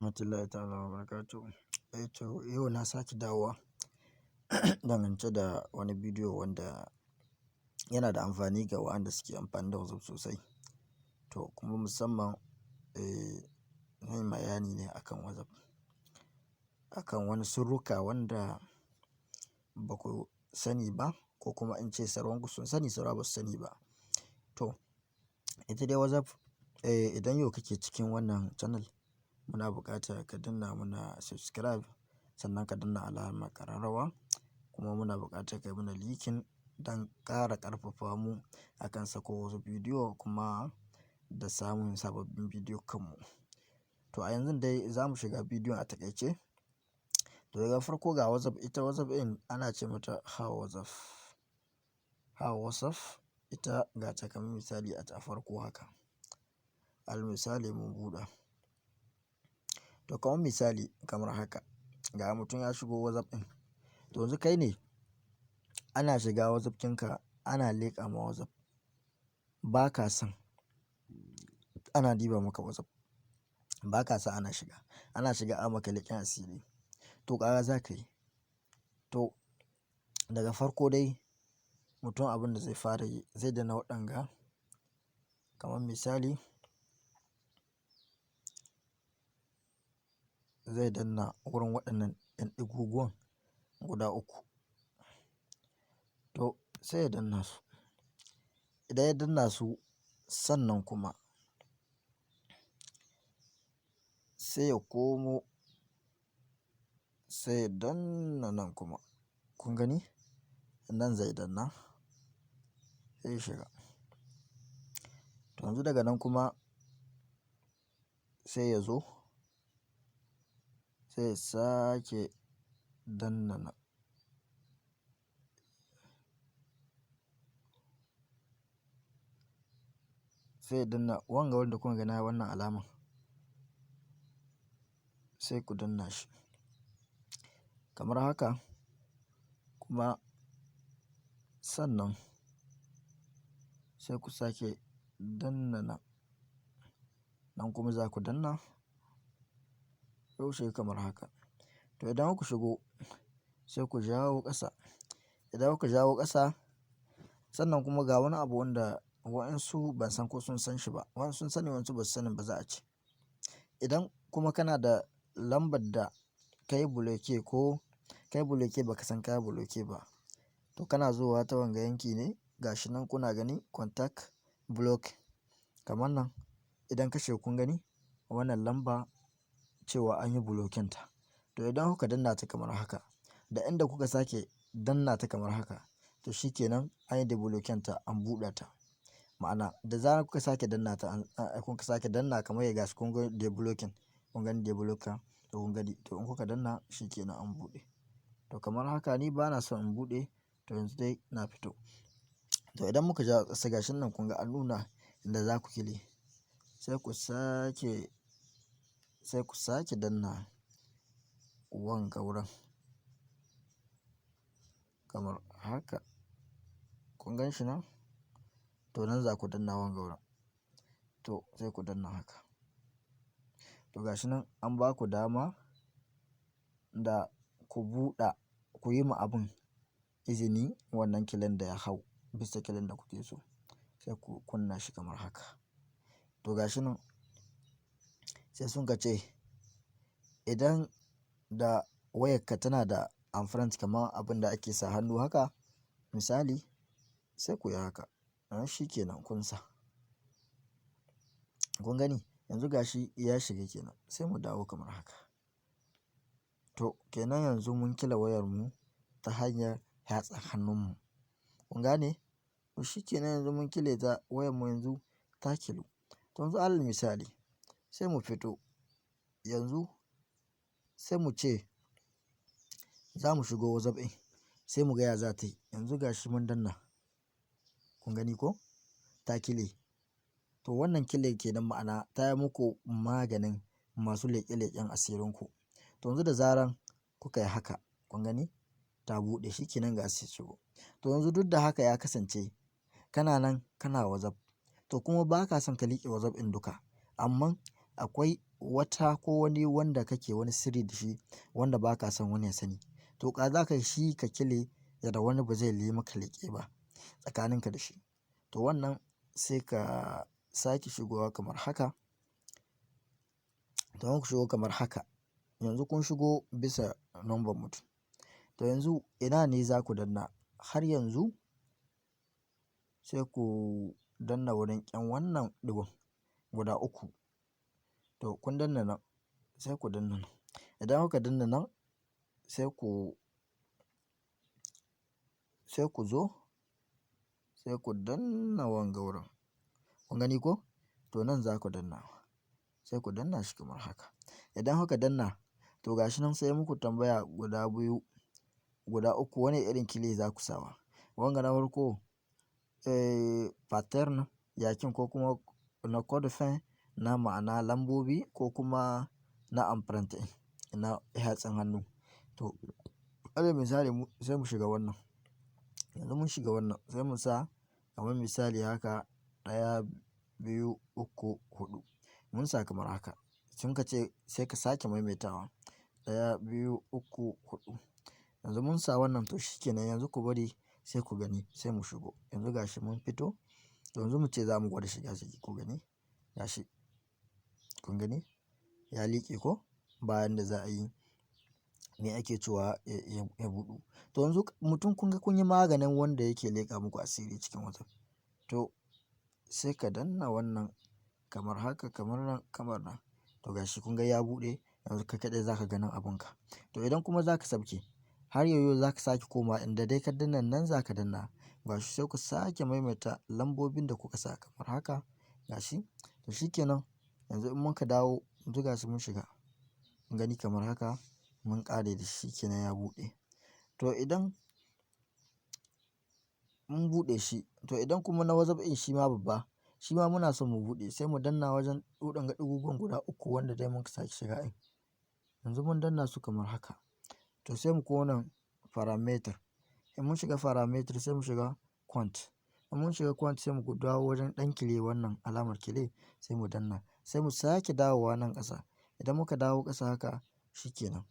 Rahmatullahi ta'ala wa barakatuh. Eh to yau na sake dawowa dangance da wani bidiyo wanda yana da amfani ga waɗanda suke amfani da WhatsApp sosai. To kuma musamman, zan yi bayani ne akan WhatsApp, akan wani sirruka wanda ba ku sani ba ko kuma in ce sauranku sun sani saura ba su sani ba. To ita dai WhatsApp, idan yau kake cikin wannan channel, muna buƙatar ka danna muna subscribe, sannan ka danna alamar ƙararrawa, kuma muna buƙatar ka yi mana likin don ƙara ƙarfafa mu akan sako wasu bidiyo kuma da samun sababbin bidiyo kanmu. To a yanzu dai za mu shiga bidiyon a taƙaice. To daga farko ga WhatsApp, ita WhatsApp ɗin ana ce mata How WhatsApp. How WhatsApp ita ga ta kamar misali a farko haka. Al misali mun buɗe. To kamar misali kamar haka, ga mutum ya shigo WhatsApp ɗin. To yanzu kai ne ana shiga WhatsApp ɗinka, ana leƙa ma WhatsApp. Ba ka son ana diba maka WhatsApp. Ba ka son ana shiga. Ana shiga a maka leƙen asiri. To ƙara za ka yi. To daga farko dai mutum abin da zai fara yi zai danna waɗanga kamar misali zai danna wurin waɗannan ɗan ɗigoguwan guda uku. To sai ya danna su. Idan ya danna su, sannan kuma sai ya komo sai ya danna nan kuma. Kun gani? Nan zai danna sai ya shiga. To yanzu daga nan kuma sai ya zo sai ya sake danna nan. Sai ya danna wanga wanda kun ga na yi wannan alaman, sai ku danna shi kamar haka. Kuma sannan sai ku sake danna nan. Nan kuma za ku danna sai ku shiga kamar haka. To idan kuka shigo sai ku jawo ƙasa. Idan kuka jawo ƙasa, sannan kuma ga wani abu wanda waɗansu ban san ko sun san shi ba. Waɗansu sun sani, waɗansu ba su sani ba za a ce. Idan kuma kana da lambar da ka yi bloke ko ka yi bloke ba ka san ka yi bloke ba, to kana zuwa ta wanga yanki ne, gashi nan kuna gani, contact block kamar nan. Idan ka shiga kun gani wannan lamba cewa an yi blocking ta. To idan kuka danna ta kamar haka, da inda kuka sake danna ta kamar haka, to shi kenan an yi deblocking ta, an buɗe ta. Ma'ana da zarar kuka sake danna ta, kuka sake danna kamar ya gashi kun ga deblocking, kun gani deblocker, to kun gani, to in kuka danna shi kenan an buɗe. To kamar haka ni bana son in buɗe, to yanzu dai na fito. To idan muka jawo ƙasa, gashin nan kun ga an nuna inda za ku kile. Sai ku sake danna wanga wurin kamar haka. Kun gan shi nan? To nan za ku danna wanga wurin. To sai ku danna haka. To gashi nan an ba ku dama da ku buɗe, ku yi ma abun izini wannan kilen da ya hau bisa kilen da kuke so. Sai ku kunna shi kamar haka. To gashi nan sai sun ka ce idan da wayarka tana da empreinte, kamar abin da ake sa hannu haka misali, sai ku yi haka. Shi kenan kun sa. Kun gani? Yanzu gashi ya shiga kenan. Sai mu dawo kamar haka. To kenan yanzu mun kila wayarmu ta hanyar yatsa hannunmu. Kun gane? To shi kenan yanzu mun kile ta, wayarmu yanzu ta kilu. To yanzu alal misali sai mu fito. Yanzu sai mu ce za mu shigo WhatsApp ɗin, sai mu ga ya za ta yi. Yanzu gashi mun danna. Kun gani ko? Ta kile. To wannan kile kenan, ma'ana ta yi muku maganin masu leƙe-leƙen asirinku. To yanzu da zaran kuka yi haka, kun gani ta buɗe, shi kenan ga shi shigo. To yanzu duk da haka ya kasance kana nan kana WhatsApp, to kuma ba ka son ka liƙe WhatsApp ɗin duka. Amma akwai wata ko wani wanda kake wani sirri da shi wanda ba ka son wani ya sani. To ka za ka shi ka kile yadda wani ba zai yi maka leƙe ba tsakaninka da shi. To wannan sai ka sake shigowa kamar haka. To ku shigo kamar haka. Yanzu kun shigo bisa number mutum. To yanzu ina ne za ku danna? Har yanzu sai ku danna wurin ƙyan wannan ɗigon guda uku. To kun danna nan, sai ku danna nan. Idan kuka danna nan, sai ku zo sai ku danna wanga wurin. Kun gani ko? To nan za ku danna. Sai ku danna shi kamar haka. Idan kuka danna, to ga shi nan sai muku tambaya guda biyu, guda uku, wane irin clé za ku sawa. Wanga na farko, pattern yakin ko kuma na code PIN na ma'ana lambobi ko kuma na empreinte na yatsun hannu. To alal misali sai mu shiga wannan. Yanzu mun shiga wannan, sai mu sa kamar misali haka ɗaya, biyu, uku, huɗu. Mun sa kamar haka. Sun ka ce sai ka sake maimaitawa. Ɗaya, biyu, uku, huɗu. Yanzu mun sa wannan, to shi kenan, yanzu ku bari sai ku gani sai mu shigo. Yanzu ga shi mun fito. To yanzu mu ce za mu gwada shiga ciki, ku gani. Ga shi. Kun gani? Ya liƙe ko? Bayan da za a yi, me ake cewa, ya buɗu. To yanzu mutum kun ga kun yi maganin wanda yake leƙa muku asiri cikin WhatsApp. To sai ka danna wannan kamar haka, kamar nan, kamar nan. To ga shi kun ga ya buɗe, yanzu kai kaɗai za ka ganin abunka. To idan kuma za ka sauke, har yau za ka sake komawa inda dai ka danna nan za ka danna. Ga shi sai ku sake maimaita lambobin da kuka sa kamar haka. Ga shi. To shi kenan. Yanzu in muka dawo, yanzu ga shi mun shiga. Kun gani kamar haka mun ƙare da shi kenan, ya buɗe. To idan mun buɗe shi, to idan kuma na WhatsApp ɗin shi ma babba, shi ma muna son mu buɗe, sai mu danna wajen waɗanga ɗigogon guda uku wanda dai muka sake shiga ɗin. Yanzu mun danna su kamar haka. To sai mu koma nan paramètres. In mun shiga paramètres, sai mu shiga compte. In mun shiga compte, sai mu dawo wajen ɗan clé, wannan alamar clé, sai mu danna. Sai mu sake dawowa nan ƙasa. Idan muka dawo ƙasa haka, shi kenan.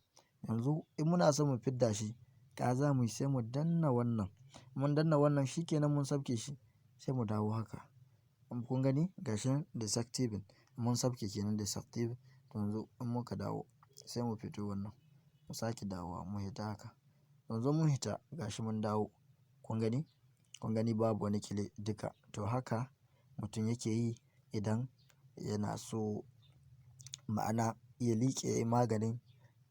Yanzu in muna son mu fidda shi, ka za mu yi sai mu danna wannan. Mun danna wannan, shi kenan mun sauke shi, sai mu dawo haka. Kun gani gashi nan désactiver, mun sauke kenan, désactive. To yanzu in muka dawo sai mu fito wannan, mu sake dawowa mu hita haka. Yanzu mun hita, gashi mun dawo. Kun gani? Kun gani babu wani clé duka. To haka mutum yake yi idan yana so ma'ana ya liƙe maganin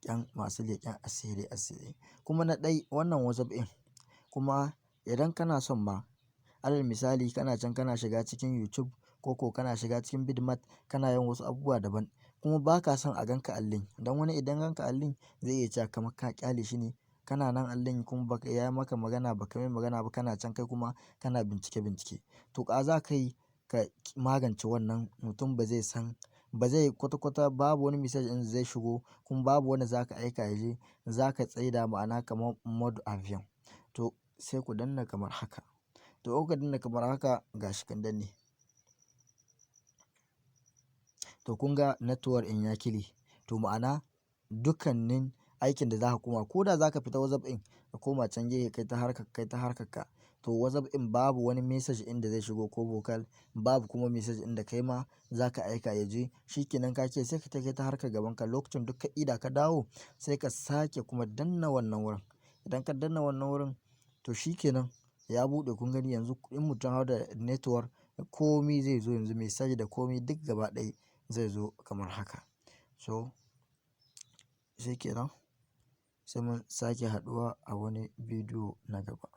ƙyan masu leƙen asiri asiri. Kuma na ɗai wannan WhatsApp ɗin kuma, idan kana son ma alal misali kana can kana shiga cikin YouTube ko kana shiga cikin Vidmart, kana yin wasu abubuwa daban kuma ba ka son a ganka en ligne. Don wani idan ganka en ligne zai iya cewa kamar ka ƙyale shi ne. Kana nan en ligne kuma baka ya maka magana, ba ka mai magana ba, kana can kai kuma kana bincike bincike. To ka za ka yi ka magance wannan, mutum ba zai san ba, zai kwata kwata babu wani message ɗin zai shigo kuma babu wanda za ka aika ya je, za ka tsaida ma'ana kamar mode avion. To sai ku danna kamar haka. To kuka danna kamar haka, gashi kun danne. To kun ga network ɗin ya kile. To ma'ana dukkanin aikin da za ka koma, ko da za ka fita WhatsApp ɗin ka koma can gefe kai ta harkar kai ta harkarka. To WhatsApp ɗin babu wani message ɗin da zai shigo ko vocal, babu kuma message ɗin da kai ma za ka aika ya je. Shi kenan ka ce sai ka kai ta harkar gaban ka, lokacin duk ka ida ka dawo, sai ka sake kuma danna wannan wurin. Idan ka danna wannan wurin, to shi kenan ya buɗe. Kun gani yanzu in mutum hau da network, komi zai zo yanzu, message da komi duk gaba ɗaya zai zo kamar haka. So shi kenan, sai mun sake haɗuwa a wani bidiyo na gaba.